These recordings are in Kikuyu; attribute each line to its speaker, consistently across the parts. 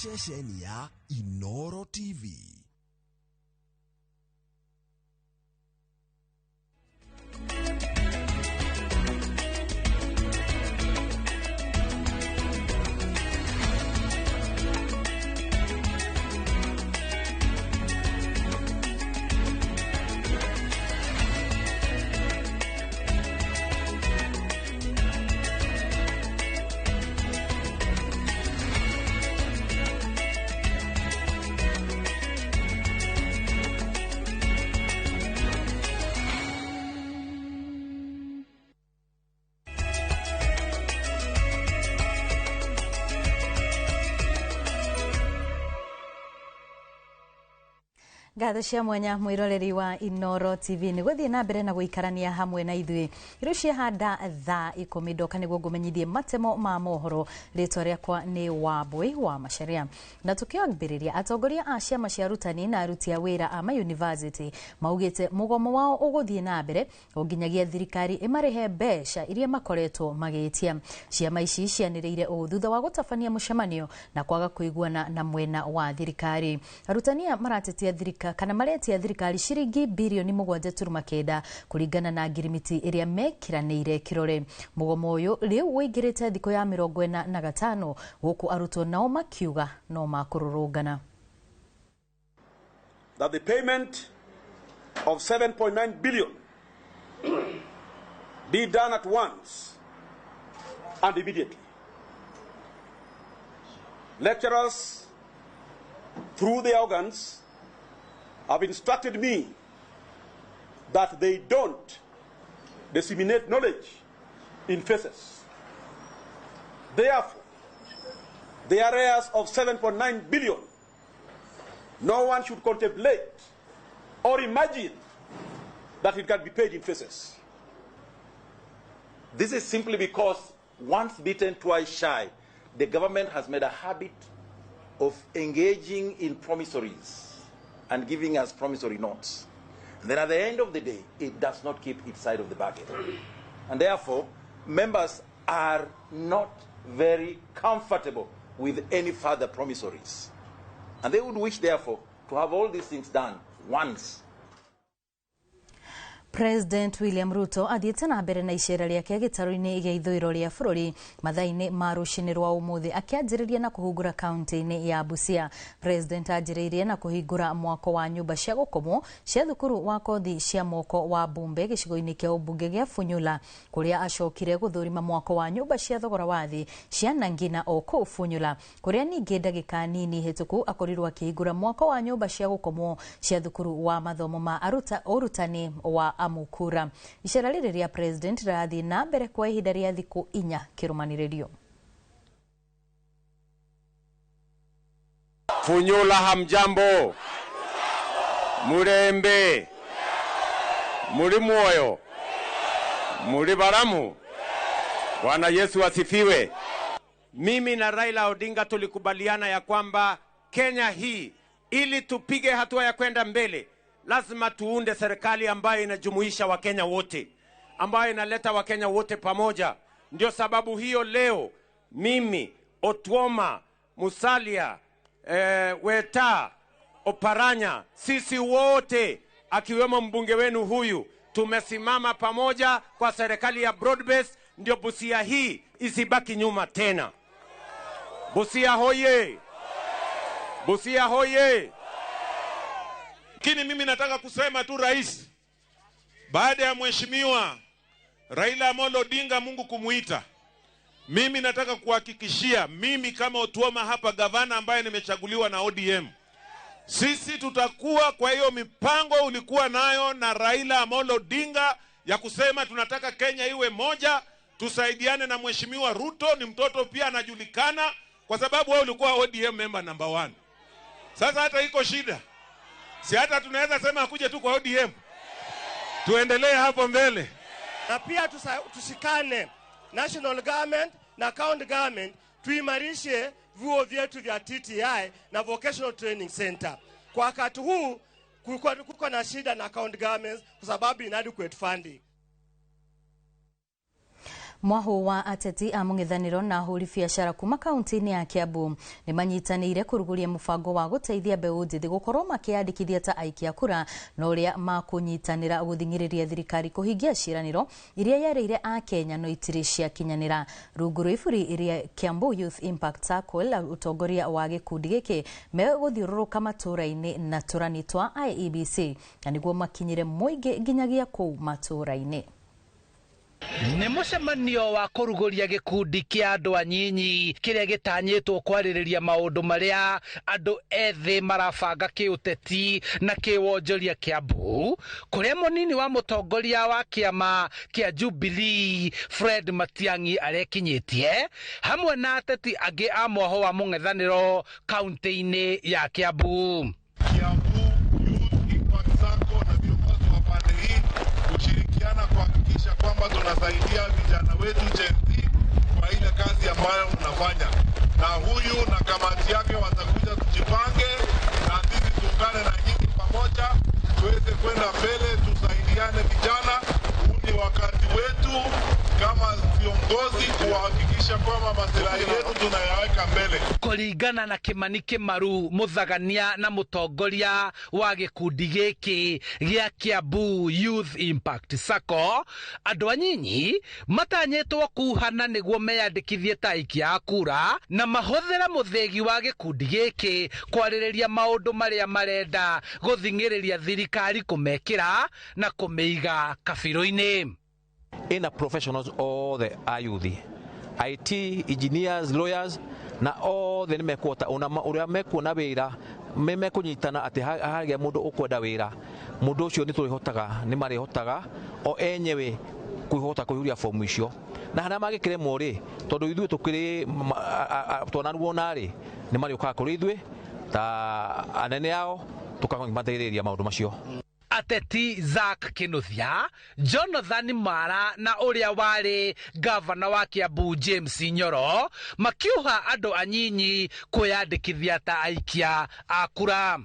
Speaker 1: Ceceni ya Inoro TV.
Speaker 2: Ngatho cia mwanya mwiroreri wa Inoro TV ni guthie na mbere na guikarania hamwe na ithuĩ. Rĩu ciahanda thaa 10 ndoka nĩguo ngũmenyithie matemo ma mohoro. Rĩtwa rĩakwa nĩ Wambui wa Macharia. Na tukĩambĩrĩria, atongoria a ciama cia arutani na aruti a wĩra a mayunivasĩtĩ maugĩte mũgomo wao ũgũthiĩ na mbere o nginyagia thirikari ĩmarĩhe mbeca iria makoretwo magĩtia. Ciama ici cianĩrĩire ũũ thutha wa gũtabania mũcemanio na kwaga kũiguana na mwena wa thirikari. Arutani aya maratetia thirikari kana maretia thirikari ciringi birioni 7.9 kũringana na ngirimiti ĩrĩa mekiranĩire kĩrore. Mũgomo ũyũ rĩu ũingĩrĩte thikũ ya 45 gũkũ arutwo nao makiuga no makũrũrũngana.
Speaker 3: That the payment of 7.9 billion be done at once and immediately. Lecturers, through their organs, have instructed me that they don't disseminate knowledge in phases. Therefore, the arrears of 7.9 billion, no one should contemplate or imagine that it can be paid in phases.
Speaker 4: This is simply because once bitten, twice shy, the government has made a habit of engaging in promissories and giving us promissory notes. And then at the end of the day, it does not keep its side of the bargain. And therefore, members are not very comfortable with any further promissories. And they would wish, therefore, to have all these things done once.
Speaker 2: President William Ruto athiĩte na mbere na icera rĩake gĩtarũ-inĩ gĩa ithũĩro rĩa bũrũri mathaa-inĩ ma rũcinĩ rwa ũmũthĩ, akĩanjĩrĩria na kũhingũra kaunti-inĩ ya Busia. President anjĩrĩirie na kũhingũra mwako wa nyũmba cia gũkomwo cia thukuru wa kothi cia moko wa Bumbe gĩcigo-inĩ kĩa ũmbunge gĩa Funyula, kũrĩa acokire gũthũrima mwako wa nyũmba cia thogora wa thĩ cia Nangina o kũu Funyula, kũrĩa ningĩ ndagĩka nini hĩtũku akorirwo akĩhingũra mwako wa nyũmba cia gũkomwo cia thukuru wa mathomo ma ũrutani wa Amukura. Icera rĩrĩ rĩa president rĩrathiĩ na mbere kwa ihinda rĩa thikũ 4 kĩrũmanĩrĩrio.
Speaker 5: Funyula hamjambo, murembe, muri moyo, muri baramu. Bwana Yesu asifiwe. Mimi na Raila Odinga tulikubaliana ya kwamba Kenya hii ili tupige hatua ya kwenda mbele lazima tuunde serikali ambayo inajumuisha Wakenya wote, ambayo inaleta Wakenya wote pamoja. Ndio sababu hiyo leo mimi, Otuoma, Musalia, Weta, Oparanya, sisi wote akiwemo mbunge wenu huyu, tumesimama pamoja kwa serikali ya broad base, ndio Busia hii isibaki nyuma tena. Busia hoye! Busia hoye!
Speaker 6: Lakini mimi nataka kusema tu rais, baada ya mheshimiwa Raila Amolo Odinga Mungu kumuita, mimi nataka kuhakikishia, mimi kama Otuoma hapa gavana ambaye nimechaguliwa na ODM, sisi tutakuwa kwa hiyo mipango ulikuwa nayo na Raila Amolo Odinga ya kusema tunataka Kenya iwe moja, tusaidiane na mheshimiwa Ruto, ni mtoto pia anajulikana kwa sababu wewe ulikuwa ODM member number 1. Sasa hata iko shida, si hata tunaweza sema akuje tu kwa ODM, tuendelee hapo mbele.
Speaker 7: Na pia tushikane national government na county government, tuimarishe vyuo vyetu vya TTI na Vocational Training Center. Kwa wakati huu kulikuwa na shida na county governments kwa sababu inadequate funding.
Speaker 2: Mwahu wa ateti a mũng'ethanĩro na ahũri biacara kuma kaunti-inĩ ya Kiambu nĩ manyitanĩire kũrugũria mũbango wa gũteithia mbeũ njĩthĩ gũkorwo makĩyandĩkithia ta aikia kura na ũrĩa makũnyitanĩra gũthing'ĩrĩria thirikari kũhingia ciĩranĩro iria yerĩire Akenya no itirĩ ciakinyanĩra. Rungu rwa iburi rĩa Kiambu Youth Impact Circle, ũtongoria wa gĩkundi gĩkĩ megũthiũrũrũka matũũra-inĩ na tũrani twa IEBC na nĩguo makinyĩre mũingĩ nginyagia kũu matũũra-inĩ.
Speaker 8: Nĩ mũcemanio wa kũrugũria gĩkundi kĩa andũ anyinyi kĩrĩa gĩtanyĩtwo kwarĩrĩria maũndũ marĩa andũ ethĩ marabanga kĩũteti na kĩwonjoria Kiambu, kũrĩa mũnini wa mũtongoria wa kĩama kĩa Jubilee Fred Matiang'i arekinyĩtie hamwe na ateti angĩ a mwaho wa mũng'ethanĩro kaunti-inĩ ya Kiambu.
Speaker 9: Kiambu Youth Impact Sacco na viongozi wa pande hii kushirikiana kuhakikisha kwamba tunasaidia vijana wetu Gen Z kwa ile kazi ambayo mnafanya, na huyu na kamati yake watakuja, tujipange na sisi tuungane na nyinyi pamoja tuweze kwenda mbele, tusaidiane vijana. Huu ni wakati wetu kama viongozi kuhakikisha kwamba maslahi yetu tunayaweka mbele.
Speaker 8: Kũringana na Kimani Kĩmaru, mũthagania na mũtongoria wa gĩkundi gĩkĩ gĩa Kiambu Youth Impact Sacco, andũ anyinyi matanyĩtwo kuhana nĩguo meyandĩkithie ta aikia a kura na mahũthĩre mũthĩgi wa gĩkundi gĩkĩ kwarĩrĩria maũndũ marĩa marenda gũthing'ĩrĩria thirikari kũmekĩra na kũmĩiga kabirũ-inĩ.
Speaker 10: Ina professionals othe a youth, IT engineers, lawyers na othe nĩ mekuhota ona ũrĩa mekuona wĩra me mekũnyitana atĩ hagĩa mũndũ ũkwenda wĩra, mũndũ ũcio nĩ tũrĩhotaga, nĩ marĩhotaga o enyewe kwĩhota kũihũria fomu icio, na harĩa mangĩkĩremwo rĩ, tondũ ithuĩ tũkĩrĩ twanaruona rĩ, nĩ marĩũkaga kũrĩ ithuĩ ta anene ao tũkamateithĩrĩria maũndũ macio.
Speaker 8: Ateti Zack Kinuthia, Jonathan Mara na ũrĩa warĩ gavana wa Kiambu James Nyoro makiuha andũ anyinyi kwĩyandĩkithia ta aikia a kura.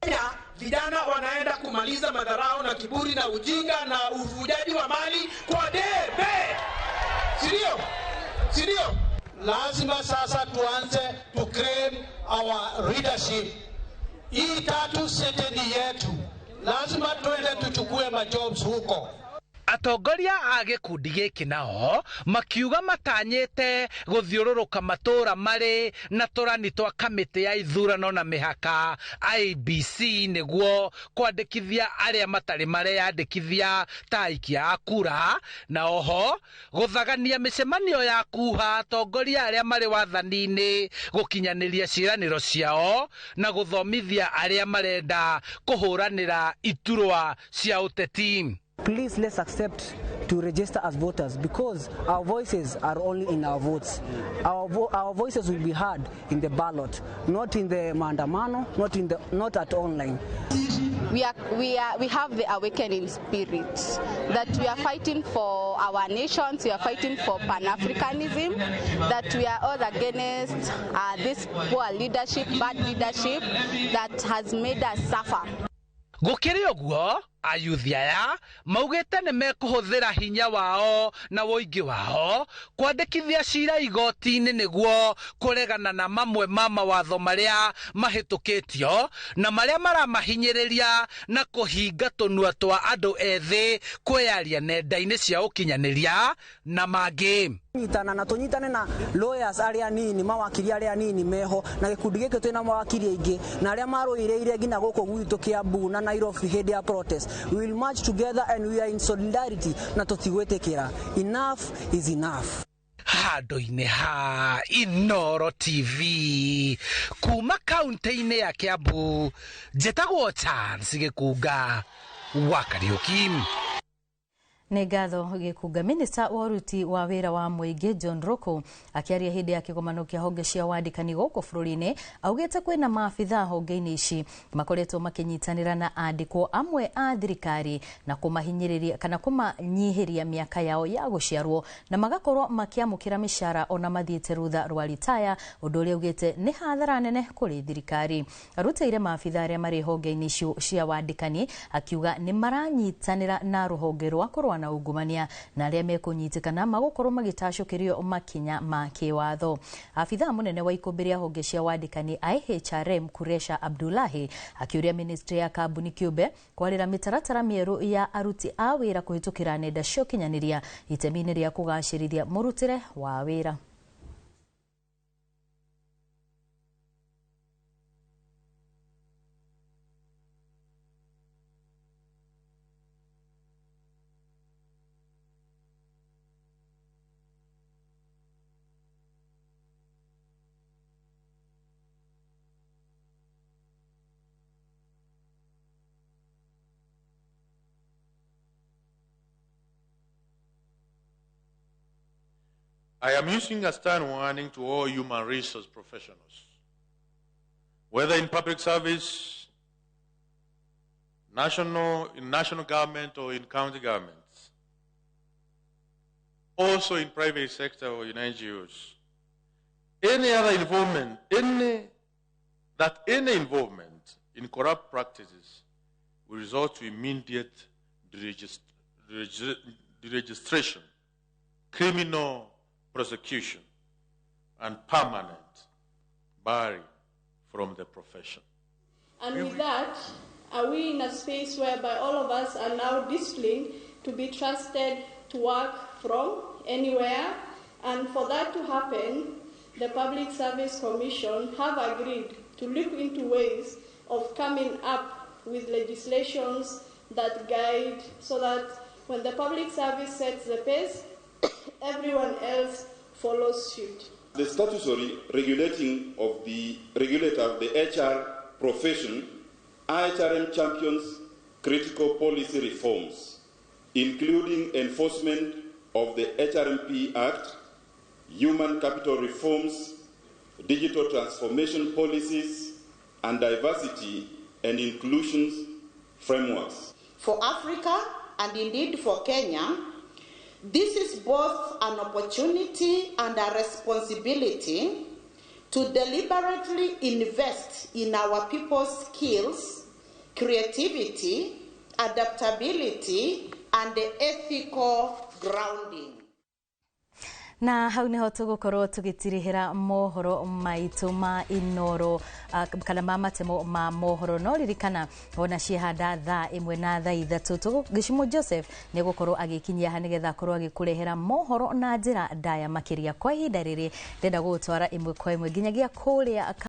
Speaker 11: Kenya vijana wanaenda kumaliza madharau na kiburi na ujinga na uvujaji wa mali kwa debe, si ndio? Si ndio? Lazima sasa tuanze to claim our leadership. Hii tatu sete ni yetu, lazima tuende tuchukue majobs huko.
Speaker 8: Atongoria a gĩkundi gĩkĩ nao makiuga matanyĩte gũthiũrũrũka matũũra marĩ na tũrani twa kamĩtĩ ya ithurano na mĩhaka IEBC nĩguo kwandĩkithia arĩa matarĩ mareyandĩkithia ta aikia a kura, na oho gũthagania mĩcemanio ya kuha atongoria arĩa marĩ wathani-inĩ gũkinyanĩria ciĩranĩro ciao na gũthomithia arĩa marenda kũhũranĩra iturwa cia ũteti.
Speaker 12: Please let's accept to register as voters because our voices are only in our votes. Our voices will be heard in the ballot, not in the maandamano, not at online.
Speaker 13: We have the awakening spirit that we are fighting for our nations, we are fighting for Pan-Africanism, that we are all against this poor leadership, bad leadership that has made us suffer.
Speaker 8: Gũkĩrĩ ũguo, ayuthi aya maugĩte nĩ mekũhũthĩra hinya wao na ũingĩ wao kwandĩkithia cira igoti-inĩ nĩguo kũregana na mamwe ma mawatho marĩa mahĩtũkĩtio na marĩa maramahinyĩrĩria na kũhinga tũnua twa andũ ethĩ kwĩyaria nenda-inĩ cia ũkinyanĩria na mangĩ.
Speaker 12: Nyitana na tũnyitane na lawyers arĩa nini, mawakiri arĩa nini meho na gĩkundi gĩkĩ twĩna mawakiri aingĩ na arĩa marũĩrĩire nginya gũkũ gwitũ Kiambu na Nairobi hĩndĩ ya protest. We will march together and we are in solidarity na tũtigwĩtĩkĩra. Enough is enough.
Speaker 8: Handũ-inĩ ha Inooro TV kuma kaunti-inĩ ya Kiambu, njĩtagwo Charles Gĩkunga wa Kariũki.
Speaker 2: Nĩ ngatho Gĩkunga. Minista wa ũruti wa wĩra wa mũingĩ John Roko akĩaria hĩndĩ ya kĩgomano kĩa honge cia wandĩkani gũkũ bũrũri-inĩ augĩte kwĩna maabithaa honge-inĩ ici makoretwo makĩnyitanĩra na andĩkwo amwe a thirikari na kũmahinyĩrĩria kana kũmanyihĩria mĩaka yao ya gũciarwo na magakorwo makĩamũkĩra mĩcara ona mathiĩte rũtha rwa ritaya, ũndũ ũrĩa augĩte nĩ hathara nene kũrĩ thirikari. Arutĩire maabithaa arĩa marĩ honge-inĩ icio cia wandĩkani akiuga nĩ maranyitanĩra na rũhonge rwa kũrũa kũrũa na ungumania na arĩa mekũnyitĩkana magũkorwo magĩtacũkĩrio makinya ma kĩwatho. Abithaa mũnene wa ikũmbĩ rĩa honge cia wandĩkani IHRM Kuresha Abdullahi akĩũria ministry ya kambuni kĩũmbe kwarĩra mĩtaratara mĩerũ ya aruti a wĩra kũhĩtũkĩra nenda cia ũkinyanĩria itemi-inĩ rĩa kũgacĩrithia mũrutĩre wa wĩra.
Speaker 14: I am issuing a stern warning to all human resource professionals, whether in public service, in national government or in county governments, also in private sector or in NGOs. Any other involvement, any involvement in corrupt practices will result to immediate deregistration, criminal prosecution, and permanent barring from the profession.
Speaker 15: And with that, are we in a space whereby all of us are now disciplined to be trusted to work from anywhere? And for that to happen, the Public Service Commission have agreed to look into ways of coming up with legislations that guide so that when the public service sets the pace, everyone else follows suit.
Speaker 16: The statutory regulating of the regulator of the HR profession, IHRM champions critical policy reforms, including enforcement of the HRMP Act, human capital reforms, digital transformation policies, and diversity and inclusion frameworks.
Speaker 17: For Africa, and indeed for Kenya, this is both an opportunity and a responsibility to deliberately invest in our people's skills, creativity, adaptability, and ethical grounding.
Speaker 2: Na hau niho tugukorwo tugitirihira mohoro maitu ma Inoro kana ma matemo ma mohoro no ririkana ona ciehanda thaa 1 na thaa 3 Gĩcumo Joseph nĩ gukorwo agĩkinyia ha nigetha akorwo agĩkũrehera mohoro na njĩra ndaya makĩria. Kwa ihinda rĩrĩ ndenda gũgũtwara ĩmwe kwa ĩmwe nginyagia kũrĩa